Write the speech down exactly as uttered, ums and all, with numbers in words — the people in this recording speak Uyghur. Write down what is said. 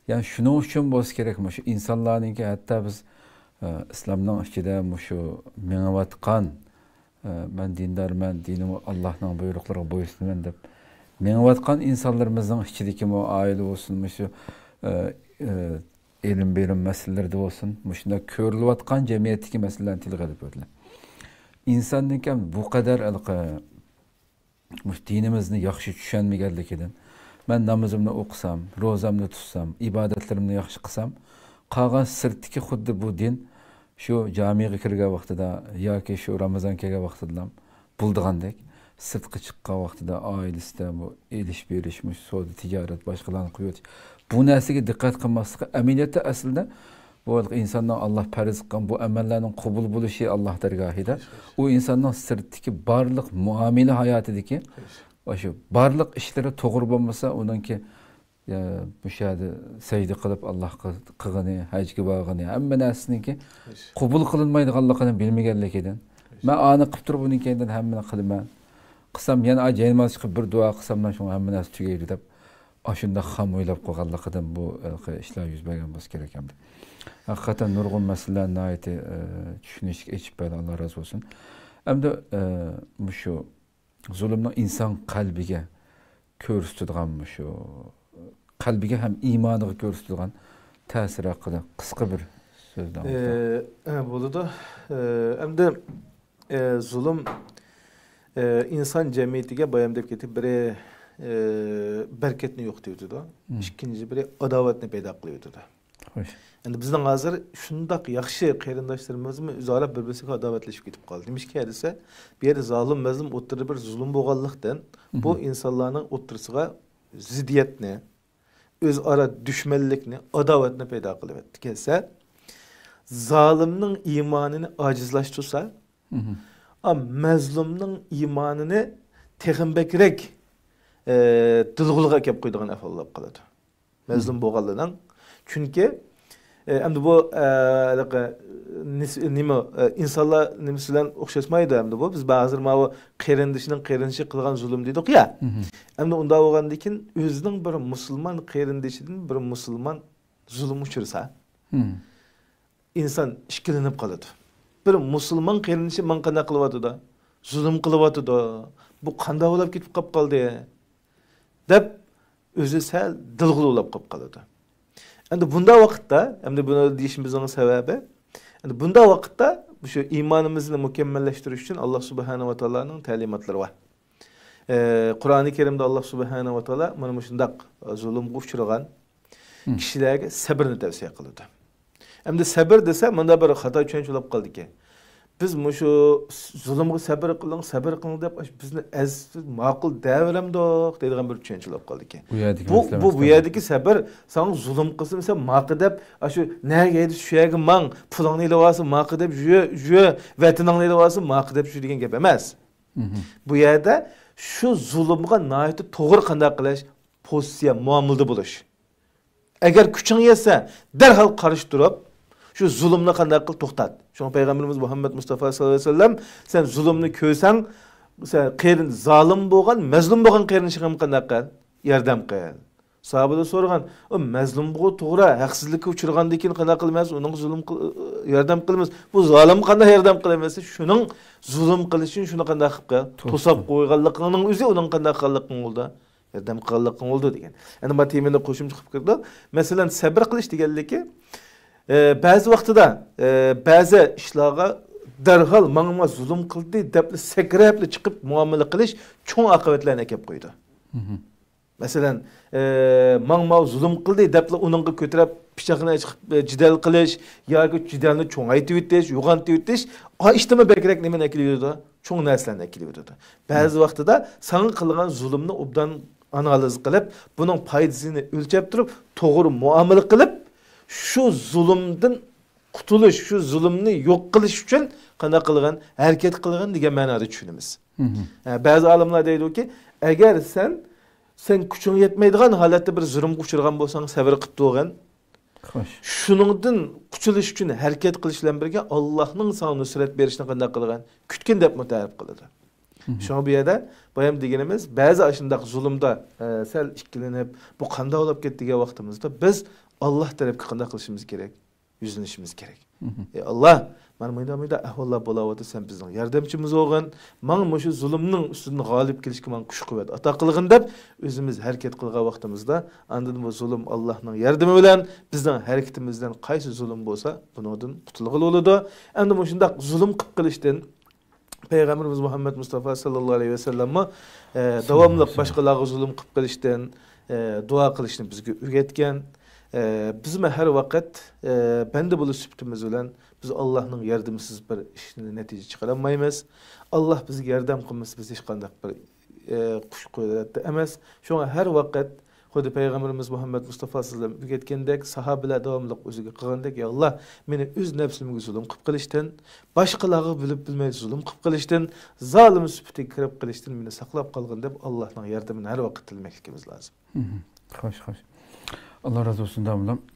يەنى شۇنىڭ ئۈچۈن بولسا كېرەك، مۇشۇ ئىنسانلارنىڭكى، ھەتتا بىز، ئە، ئىسلامنىڭ ئىچىدە مۇشۇ مېڭىۋاتقان، ئە، مەن دىندارمەن، دىنىم ئاللاھنىڭ بۇيرۇقلىرىغا بويسۇنىمەن دەپ مېڭىۋاتقان ئىنسانلىرىمىزنىڭ ئىچىدىكىمۇ ئائىلە بولسۇن، مۇشۇ، ئە، ئە، ئېلىم بېرىم مەسىلىلىرىدە بولسۇن، مۇشۇنداق كۆرۈلۈۋاتقان جەمئىيەتتىكى مەسىلىلەرنى تىلغا ئېلىپ ئۆتىلە. ئىنساندىنكى بۇ قەدەر ھېلىقى مۇشۇ دىنىمىزنى ياخشى چۈشەنمىگەنلىكىدىن، مەن نامىزىمنى ئوقۇسام، روزامنى تۇتسام، ئىبادەتلىرىمنى ياخشى قىلسام، قالغان سىرتتىكى خۇددى بۇ دىن شۇ جامىغا كىرگەن ۋاقتىدا ياكى شۇ رامىزان كەلگەن ۋاقتىدىلا بولىدىغاندەك، سىرتقا چىققان ۋاقتىدا ئائىلىسىدە بۇ ئېلىش بېرىش، مۇشۇ سودا تىجارەت، باشقىلارنى قويۇۋېتىش، بۇ نەرسىگە دىققەت قىلماسلىقى ئەمەلىيەتتە ئەسلىدە بۇ ئىنساننىڭ ئاللا پەرز قىلغان بۇ ئەمەللەرنىڭ قوبۇل بولۇشى ئاللا دەرگاھىدا، ئۇ ئىنساننىڭ سىرتتىكى بارلىق مۇئامىلە ھاياتىدىكى، شۇ بارلىق ئىشلىرى توغرا بولمىسا، ئۇنىڭكى، يا، مۇشۇ يەردە سەجدە قىلىپ ئاللاھقا قىلغىنى، ھەجگە بارغىنى، ھەممە نەرسىنىڭكى قوبۇل قىلىنمايدىغانلىقىنى بىلمىگەنلىكىدىن، مەن ئانى قىلىپ تۇرۇپ ئۇنىڭ كەينىدىن ھەممىنى قىلىمەن. قىلسام يەنە ئاي جايناماز چىقىپ بىر دۇئا قىلساملا شۇڭا ھەممە نەرسە تۈگەيدۇ دەپ، ئاشۇنداق خام ئويلاپ قويغانلىقىدىن بۇ ھېلىقى ئىشلار يۈز بەرگەن بولسا كېرەك ئەمدى. ھەقىقەتەن نۇرغۇن مەسىلىلەر ناھايىتى، ئە، چۈشىنىشكە ئېچىپ بەردى، ئاللا رازى بولسۇن. ئەمدى، ئە، مۇشۇ زۇلۇمنىڭ ئىنسان قەلبىگە كۆرسىتىدىغان، مۇشۇ قەلبىگە ھەم ئىمانىغا كۆرسىتىدىغان تەسىرى ھەققىدە قىسقا بىر سۆزلەڭ. ئە، ئە، بولىدۇ. ئە، ئەمدى، ئە، زۇلۇم، ئە، ئىنسان جەمئىيىتىگە بايام دەپ كېتىپ بىرى، ئە، بەرىكەتنى يوقىتىۋېتىدۇ. مم. ئىككىنچى بىرى ئاداۋەتنى پەيدا قىلىۋېتىدۇ. خوش. ئەمدى بىزنىڭ ھازىر شۇنداق ياخشى قېرىنداشلىرىمىزمۇ ئۆزئارا بىر-بىرسىگە ئاداۋەتلىشىپ كېتىپ قالدى. نېمىشقا دېسە، بۇ يەردە زالىم، مەزلۇم ئوتتۇرىدا بىر زۇلۇم بولغانلىقتىن، بۇ مم. ئىنسانلارنىڭ ئوتتۇرىسىغا زىددىيەتنى، ئۆزئارا دۈشمەنلىكنى، ئاداۋەتنى پەيدا قىلىۋەتتى. كەلسە، زالىمنىڭ ئىمانىنى ئاجىزلاشتۇرسا، مم. ئا، مەزلۇمنىڭ ئىمانىنى تېخىمۇ بەكرەك، ئە، دىلغۇلغا ئەكەپ قويىدىغان ئەھۋال بولۇپ قالىدۇ. مەزلۇم بولغانلىرىنىڭ. چۈنكى، ئە، ئەمدى بۇ، ئە، ھېلىقى نىس-، نېمە، ئە، ئىنسانلار نېمىسى بىلەن ئوخشاشمايدۇ ئەمدى بۇ. بىز ھازىر ماۋۇ قېرىندىشىنىڭ قېرىندىشى قىلغان زۇلۇم دېدۇق يا. مم. ئەمدى ئۇنداق بولغاندىن كېيىن ئۆزىنىڭ بىر مۇسۇلمان قېرىندىشىدىن بىر مۇسۇلمان زۇلۇم ئۇچرىسا، مم. ئىنسان ئىككىلىنىپ قالىدۇ. بىر مۇسۇلمان قېرىندىشى ماڭا قانداق قىلىۋاتىدۇ؟ زۇلۇم قىلىۋاتىدۇ. بۇ قانداق بولۇپ كېتىپ قاپ قالدى؟ دەپ ئۆزى سەل دىلغۇلۇقلاپ قاپ قالىدۇ. ئەمدى بۇنداق ۋاقىتتا، ئەمدى بۇنى دېيىشىمىزنىڭ سەۋەبى، ئەمدى بۇنداق ۋاقىتتا مۇشۇ ئىمانىمىزنى مۇكەممەللەشتۈرۈش ئۈچۈن ئاللا سۇبھانەھۇ ۋە تائالانىڭ تەلىماتلىرى بار. ئە، قۇرئانى كەرىمدە ئاللا سۇبھانەھۇ ۋە تائالا مانا مۇشۇنداق زۇلۇمغا ئۇچرىغان مم. كىشىلەرگە سەبرنى تەۋسىيە قىلىدۇ. ئەمدى سەبر دېسە، مۇندا بىر خاتا چۈشەنچە بولۇپ قالدىكەن. بىز مۇشۇ زۇلۇمغا سەبر قىلىڭ، سەبر قىلىڭ دەپ، بىزنى ئەزىز، ماقۇل دەۋېرەمدۇق دەيدىغان بىر چۈشەنچە بولۇپ قالدىكەن. بۇ يەردىكى بۇ، مەسىلە بۇ، بۇ يەردىكى سەبر، ساڭا زۇلۇم قىلسا، مەسىلەن، ماقا دەپ، ئاشۇ نەگە ھەيدىسە شۇ يەرگە ماڭ، پۇلۇڭنى ئېلىۋالسا ماقا دەپ، يۈ، يۈ، ۋەتىنىڭنى ئېلىۋالسا ماقا دەپ شۇ دېگەن گەپ ئەمەس. مم. بۇ يەردە شۇ زۇلۇمغا ناھايىتى توغرا قانداق قىلىش، پوزىتسىيە، مۇئامىلىدە بولۇش. ئەگەر كۈچۈڭ يەتسە، دەرھال قارشى تۇرۇپ، شۇ زۇلۇمنى قانداق قىل توختات. شۇڭا پەيغەمبىرىمىز مۇھەممەد مۇستافا ساللاللاھۇ ئەلەيھى ۋەسەللەم، سەن زۇلۇمنى كۆرسەڭ، سەن قېرىن-، زالىم بولغان، مەزلۇم بولغان قېرىندىشىڭغا قانداق قىل؟ ياردەم قىل. ساھابىلەر سورىغان، ئۇ مەزلۇم بولغان توغرا، ھەقسىزلىككە ئۇچرىغاندىن كېيىن قانداق قىلىمىز؟ ئۇنىڭغا زۇلۇم قىل-، ياردەم قىلىمىز. بۇ زالىمغا قانداق ياردەم قىلىمىز؟ شۇنىڭ زۇلۇم قىلىشىنى شۇنى قانداق قىلىپ قىل؟ توسۇپ توسۇپ قوي. قويغانلىقىڭنىڭ ئۆزى ئۇنىڭغا قانداق قىلغانلىقىڭ بولدى؟ ياردەم قىلغانلىقىڭ بولىدۇ دېگەن. ئەنە ما تېمىنى قوشۇمچە قىلىپ كىردۇق. مەسىلەن، سەبىر قىلىش دېگەنلىكى، ئە، بەزى ۋاقتىدا، ئە، بەزى ئىشلارغا دەرھال ماڭا زۇلۇم قىلدى دەپلا سەكرەپلا چىقىپ مۇئامىلە قىلىش چوڭ ئاقىۋەتلەرنى ئەكەپ قويىدۇ. مم. مەسىلەن، ئە، ماڭا زۇلۇم قىلدى دەپلا ئۇنىڭغا كۆتۈرۈپ پىچاقنى چىقىپ، ئە، جېدەل قىلىش ياكى جېدەلنى چوڭايتىۋېتىش، يوغانتىۋېتىش، ئا، ئىشتىمۇ بەكرەك نېمىنى ئەكېلىۋېتىدۇ؟ چوڭ نەرسىلەرنى ئەكېلىۋېتىدۇ. بەزى ۋاقتىدا ساڭا قىلغان زۇلۇمنى ئوبدان ئانالىز قىلىپ، بۇنىڭ پايدىسىنى ئۆلچەپ تۇرۇپ، توغرا مۇئامىلە قىلىپ، شۇ زۇلۇمدىن قۇتۇلۇش، شۇ زۇلۇمنى يوق قىلىش ئۈچۈن قانداق قىلغان، ھەرىكەت قىلغان دېگەن مەنادا چۈشىنىمىز. مم. ئە، بەزى ئالىملار دەيدۇكى، ئەگەر سەن، سەن كۈچۈڭ يەتمەيدىغان ھالەتتە بىر زۇلۇمغا ئۇچرىغان بولساڭ، سەۋر قىپ تۇرغىن. خوش. شۇنىڭدىن قۇتۇلۇش ئۈچۈن ھەرىكەت قىلىش بىلەن بىرگە، ئاللاھنىڭ ساڭا نۇسرەت بېرىشىنى قانداق قىلغان؟ كۈتكىن دەپمۇ تەرىپ قىلىدۇ. شۇڭا بۇ يەردە بايام دېگىنىمىز، بەزى ئاشۇنداق زۇلۇمدا، ئە، سەل ئىككىلىنىپ، بۇ قانداق بولۇپ كەتتى دېگەن ۋاقتىمىزدا، بىز ئاللاھ تەرەپكە قانداق قىلىشىمىز كېرەك؟ يۈزلىنىشىمىز كېرەك. ئى ئاللاھ، مانا مۇنداق، مۇنداق ئەھۋاللار بولاۋاتىدۇ، سەن بىزنىڭ ياردەمچىمىز بولغىن، ماڭا مۇشۇ زۇلۇمنىڭ ئۈستىدىن غالىب كېلىشكە ماڭا كۈچ-قۇۋۋەت ئاتا قىلغىن دەپ، ئۆزىمىز ھەرىكەت قىلغان ۋاقتىمىزدا، ئاندىن بۇ زۇلۇم ئاللاھنىڭ ياردىمى بىلەن، بىزنىڭ ھەرىكىتىمىز بىلەن قايسى زۇلۇم بولسا، بۇنىڭدىن قۇتۇلغىلى بولىدۇ. ئەمدى مۇشۇنداق زۇلۇم قىلىپ قېلىشتىن، پەيغەمبىرىمىز مۇھەممەد مۇستافا ساللاللاھۇ ئەلەيھى ۋەسەللەممۇ، ئە، داۋاملىق باشقىلارغا زۇلۇم قىلىپ قېلىشتىن، ئە، دۇئا قىلىشنى بىزگە ئۆگەتكەن. ئە، بىزمۇ ھەر ۋاقىت، ئە، بەندە بولۇش سۈپىتىمىز بىلەن بىز ئاللاھنىڭ ياردىمىسىز بىر ئىشنى نەتىجە چىقىرالمايمىز. ئاللاھ بىزگە ياردەم قىلمىسا، بىز ھېچقانداق بىر، ئە، كۈچ قۇدرەتتە ئەمەس. شۇڭا ھەر ۋاقىت خۇددى پەيغەمبىرىمىز مۇھەممەد مۇستافا سەللەم ئۆگەتكەندەك، ساھابىلەر داۋاملىق ئۆزىگە قىلغاندەك، يا ئاللاھ، مېنى ئۆز نەپسىمگە زۇلۇم قىلىپ قېلىشتىن، باشقىلارغا بىلىپ بىلمەي زۇلۇم قىلىپ قېلىشتىن، زالىم سۈپىتىگە كىرىپ قېلىشتىن مېنى ساقلاپ قالغىن دەپ، ئاللاھنىڭ ياردىمىنى ھەر ۋاقىت تىلىمەكلىكىمىز لازىم. خوش، خوش. ئاللاھ رازى بولسۇن، داۋاملىق.